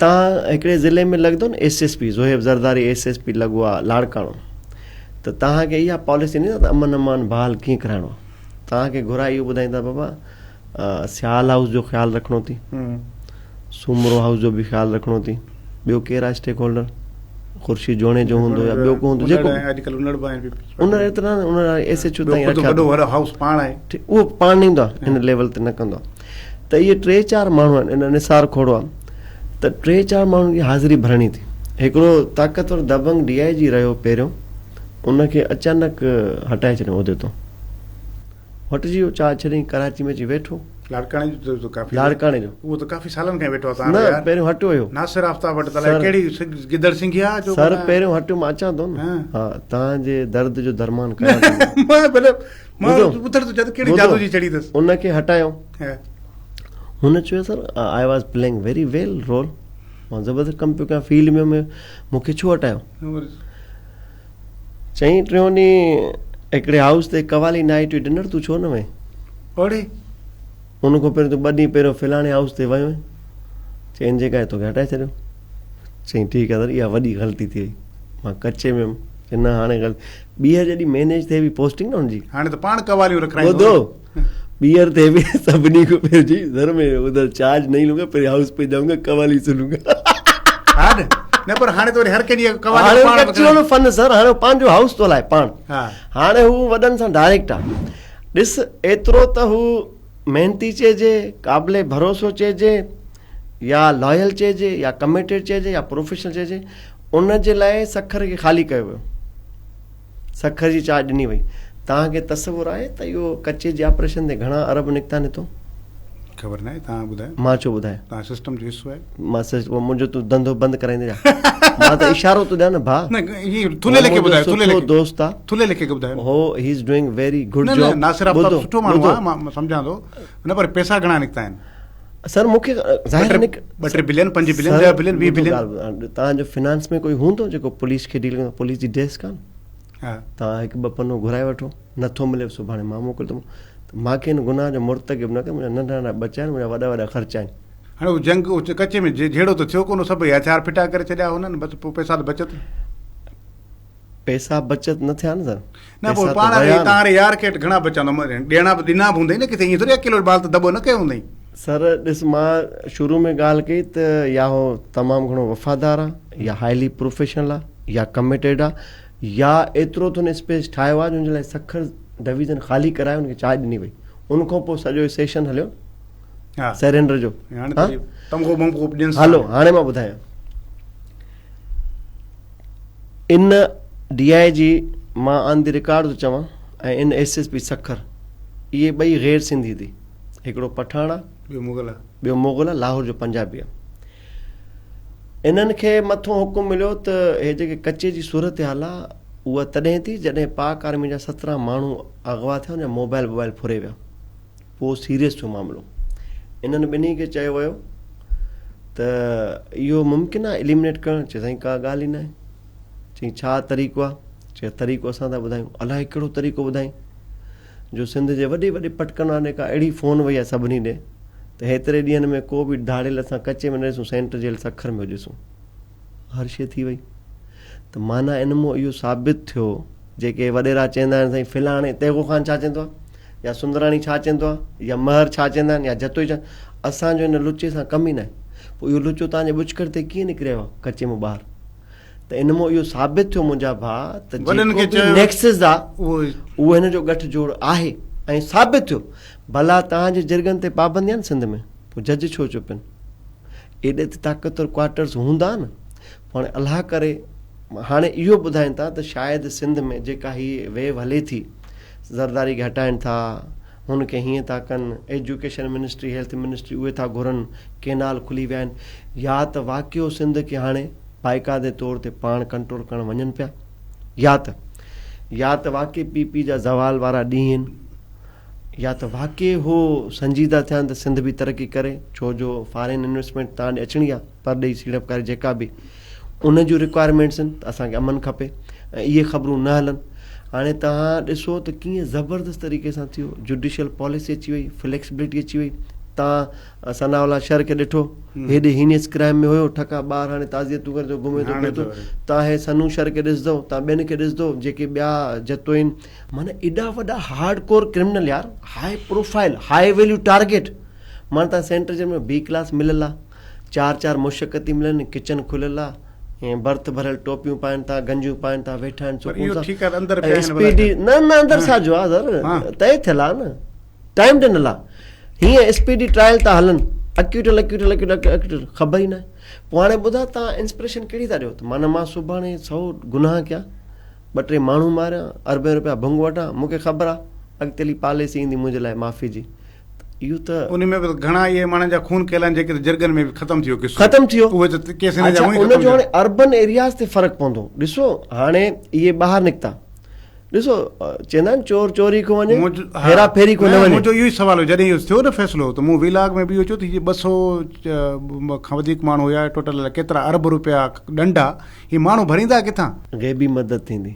توهان هڪڙي ضلعي ۾ لڳندو نه S S P Zohaib Zardari S S P لڳو آ لاڙڪاڻو ته توهان کي اها پاليسي نه ته امن امان بحال ڪيئن ڪرائڻو آ توهان کي گهرائي اهو ٻڌائيندا بابا سيال هائوس جو خيال رکڻو ٿي سومرو هائوس جو به خيال رکڻو ٿي ٻيو ڪير آ اسٽيڪ هولڊر خورشيد جوڻيجو هوندو يا ٻيو ڪو هوندو جيڪو اڄڪلهه انڙ به آهن انڙ ايترا نه انڙ ايس ايڇ او تائين رکيا وڏو وڏو هائوس پاڻ آهي اهو پاڻ نه ايندو آهي ان ليول تي نه ڪندو آهي ته اهي ٽي چار ماڻهو آهن ان نثار کوڙو آهي ته ٽي چار ماڻهن جي حاضري ڀرڻي ٿي هڪڙو طاقتور دبنگ ڊي I جي رهيو پهريون ان کي اچانڪ هٽائي ڇڏيو عهدي تون هٽجي ويو چارج ڇڏي ڪراچي ۾ اچي ويٺو. لاڙڪاڻي جو ته ڪافي لاڙڪاڻي جو اهو ته ڪافي سالن کان ويٺو آ تان نه پهريون هٽيو هيو ناصر آفتاب وٽ ته الائي ڪهڙي گدڙ سنگهي آ جو سر پهريون هٽيو مان اچان ٿو نه ها تان جي درد جو درمان ڪيان ٿو مان ڀلي مان ٻڌڻ ٿو چاهيان ته ڪهڙي جادو جي ڇڙي اٿس ان کي هٽايو هن چيو sir I was playing very well role مان زبردست ڪم پيو ڪيان فيلڊ ۾ مون کي ڇو هٽايو چيائين ٽيون ڏينهن هڪڙي هائوس تي قوالي نائيٽ هئي ڊنر تون ڇو نه وئين؟ اڙي! ان کان پهريون تون ٻه ڏينهن پهريون فلاڻي هائوس تي ويو هئين. چيائين ان جي ڪري توکي هٽائي ڇڏيو. چيائين ٺيڪ آهي سر اها وڏي غلطي ٿي وئي. مان ڪچي ۾ هيم. چيائين نه هاڻي غلطي ٻيهر جڏهن مينيج ٿئي پئي پوسٽنگ نه هن جي. هاڻي ته پاڻ قواليون رکرائيندو. ٻڌو ٻيهر ٿئي پئي سڀني کان پهريون چيائين سر مين ادھر چارج نهين لونگا پهرين هائوس پي جائونگا قوالي سنونگا. ها نه نه پر هاڻي ته وري هر ڪنهن جي قوالي هاڻي پاڻ اچي ويو نه فن سر هاڻي پنهنجو هائوس ٿو هلائي پاڻ هاڻي هو وڏن سان ڊائريڪٽ آ ڏس ايترو ته هو محنتي چئجي قابل ڀروسو چئجي يا لائل چئجي يا ڪميٽيڊ چئجي يا پروفيشنل چئجي ان جي لاء سکر کي خالي ڪيو ويو سکر جي چارج ڏني وئي. توهان کي تصور آهي ته اهو ڪچي جي آپريشن تي گهڻا ارب نڪتا آهن هتو؟ خبر ناهي توهان ٻڌايو. مان ڇو ٻڌايان؟ توهان سسٽم جو حصو آهيو. مان سسٽم منهنجو تون ڌنڌو بند ڪرائيندين ڇا؟ مان ته اشارو ٿو ڏيان نه ڀاء. نه هي ٿلهي ليکي ٻڌايو ٿلهي ليکي. سٺو دوست آ. ٿلهي ليکي ٻڌايو. هو he is doing very good job. نه نه ناصر آفتاب سٺو ماڻهو آ مان سمجهان ٿو نه پر پئسا گهڻا نڪتا آهن؟ سر مون کي ظاهر نڪ ٻه ٽي بلين پنج بلين 10 بلين 20 بلين توهان جو فنانس ۾ ڪوئي هوندو جيڪو پوليس کي ڊيل ڪندو پوليس جي ڊيسڪ آ نه توهان هڪ ٻه پنو گهرائي وٺو نٿو ملي سڀاڻي مان موڪلندم ته مان کي هن گناهه جو مرتڪب نه ڪر منهنجا ننڍا ننڍا ٻچا آهن منهنجا وڏا وڏا خرچ آهن. هاڻي اهو جنگ ڪچي ۾ جهيڙو ته ٿيو ڪونه سڀئي هٿيار ڦٽا ڪري ڇڏيا هنن بس پوء پئسا ته بچت. پئسا بچت نه ٿيا نه سر. نه پوء پاڻ ري تان ري يار کي گهڻا بچندو ڏيڻا به ڏنا به هوندئي نه ڪٿي ائين ٿوري اڪيلو مال ته دٻو نه ڪيو هوندئي. سر ڏس مان شروع ۾ ڳالهه ڪئي ته يا هو تمام گهڻو وفادار آ يا هائلي پروفيشنل آ يا ڪميٽيڊ آ يا ايترو ته هن اسپيس ٺاهيو آ جو هن جي لاء سکر ڊويزن خالي ڪرائي هن کي چارج ڏني وئي ان کان پوء سڄو سيشن هليو سرينڊر جو هلو هاڻي مان ٻڌايان ان ڊي I جي مان آن the record ٿو چوان ۽ ان ايس ايس پي سکر اهي ٻئي غير سنڌي ٿي هڪڙو پٺاڻ آ ٻيو مغل آ ٻيو مغل آ لاهور جو پنجابي آ انهن کي مٿون حڪم مليو ته هي جيڪي ڪچي جي صورتحال آ اها تڏهن ٿي جڏهن پاڪ آرمي جا 17 ماڻهو اغوا ٿيا ان جا موبائل ووبائل ڦري ويا پوء سيريس ٿيو معاملو. انهن ٻنهي کي چيو ويو ته اهو ممڪن آهي اليمنيٽ ڪرڻ؟ چي سائين ڪا ڳالهه ئي ناهي. چيائين ڇا طريقو آهي؟ چي طريقو اسان ٿا ٻڌايون. الائي ڪهڙو طريقو ٻڌائين جو سنڌ جي وڏي وڏي پٽڪن وارن ڏي ڪا اهڙي فون وئي آهي سڀني ڏي ته هيتري ڏينهن ۾ ڪو به ڌاڙيل اسان ڪچي ۾ نه ڏسون سينٽر جيل سکر ۾ هجيسون. هر شيء ٿي وئي ته معنيٰ ان مون اهو ثابت ٿيو جيڪي وڏيرا چوندا آهن سائين فلاڻي تيغو خان ڇا چوندو آهي يا سندراڻي ڇا چوندو آهي يا مهر ڇا چوندا آهن يا جتوئي ڇا اسان جو ان لچي سان ڪم ئي ناهي پوء اهو لچو توهان جي ٻچڪڙ تي ڪيئن نڪري آيو آهي ڪچي مان ٻاهر ته ان مان اهو ثابت ٿيو منهنجا ڀاء ته جيڪو به نيڪسز آ اهو هن جو ڳٺ جوڙ آهي ۽ ثابت ٿيو ڀلا توهان جي جرڳن تي پابندي آهي نه سنڌ ۾ پوء جج ڇو چپ آهن ايڏي ته طاقتور ڪوارٽرز هوندا نه پوء هاڻي الله ڪري هاڻي اهو ٻڌائين ٿا ته شايد سنڌ ۾ جيڪا هي ويو هلي ٿي زرداري کي هٽائين ٿا هن کي هيئن ٿا ڪن ايجوڪيشن منسٽري هيلٿ منسٽري اهي ٿا گهرن ڪينال کلي ويا آهن يا ته واقعو سنڌ کي هاڻي باقاعدي طور تي پاڻ ڪنٽرول ڪرڻ وڃن پيا يا ته يا ته واقعي پي پي جا زوال وارا ڏينهن يا ته واقعي هو سنجيده ٿين ته سنڌ به ترقي ڪري ڇو جو فارين انويسٽمينٽ تان ڏي اچڻي آ پرڏيهي سيڙپڪاري جيڪا به ان جون رڪوائرمينٽس آهن ته اسان کي امن کپي ۽ اهي خبرون نه هلن هاڻي توهان ڏسو ته ڪيئن زبردست طريقي سان ٿيو جوڊيشل پاليسي اچي وئي فليڪسبلٽي اچي وئي تان ثناء الله شر کي ڏٺو هيڏي هينيس ڪرائم ۾ هيو ٺڪا ٻاهر هاڻي تعزيتون ڪري ٿو گهمي ٿو پئي ٿو تان هي سنو شر کي ڏسندو تان ٻين کي ڏسندو جيڪي ٻيا جتوئين معنيٰ ايڏا وڏا هارڊ ڪور ڪرمنل يار high profile high value target معنيٰ تان سينٽر جيل ۾ بي ڪلاس مليل آ چار چار مشقتي ملن ڪچن کليل آ ۽ برٿ ڀريل ٽوپيون پائن ٿا گنجيون پائن ٿا ويٺا آهن سڪون سان اسپيڊي نه نه اندر ڇا جو آ سر طئي ٿيل آ نه ٽائيم ڏنل آ هيئن اسپيڊي ٽرائل ٿا هلن اڪيوٽل اڪيوٽل اڪيوٽل اڪيوٽل خبر ئي ناهي پوء هاڻي ٻڌاء تان انسپريشن ڪهڙي ٿا ڏيو ته معنيٰ مان سڀاڻي سو گناهه ڪيان ٻه ٽي ماڻهو ماريان اربين روپيا ڀنگ وٺان مون کي خبر آ اڳتي هلي پاليسي ايندي منهنجي لاء معافي جي اهو ته ان ۾ به گهڻا اهي ماڻهن جا خون ڪيل آهن جيڪي ته جرڳن ۾ به ختم ٿي ويو قصو ختم ٿي ويو اهي ته ڪيس هن جا اڇا ان جو هاڻي اربن ايرياز تي فرق پوندو ڏسو هاڻي اهي ٻاهر نڪتا ڏسو چوندا آهن چور چوري کان وڃي هيرا ڦيري کان نه وڃي. منهنجو اهو ئي سوال هو جڏهن اهو ٿيو نه فيصلو ته مون وي لاگ ۾ به اهو چيو ته هي ٻه سئو کان وڌيڪ ماڻهو هيا ٽوٽل ڪيترا ارب روپيا ڏنڊ آ هي ماڻهو ڀريندا ڪٿان؟ غيبي مدد ٿيندي.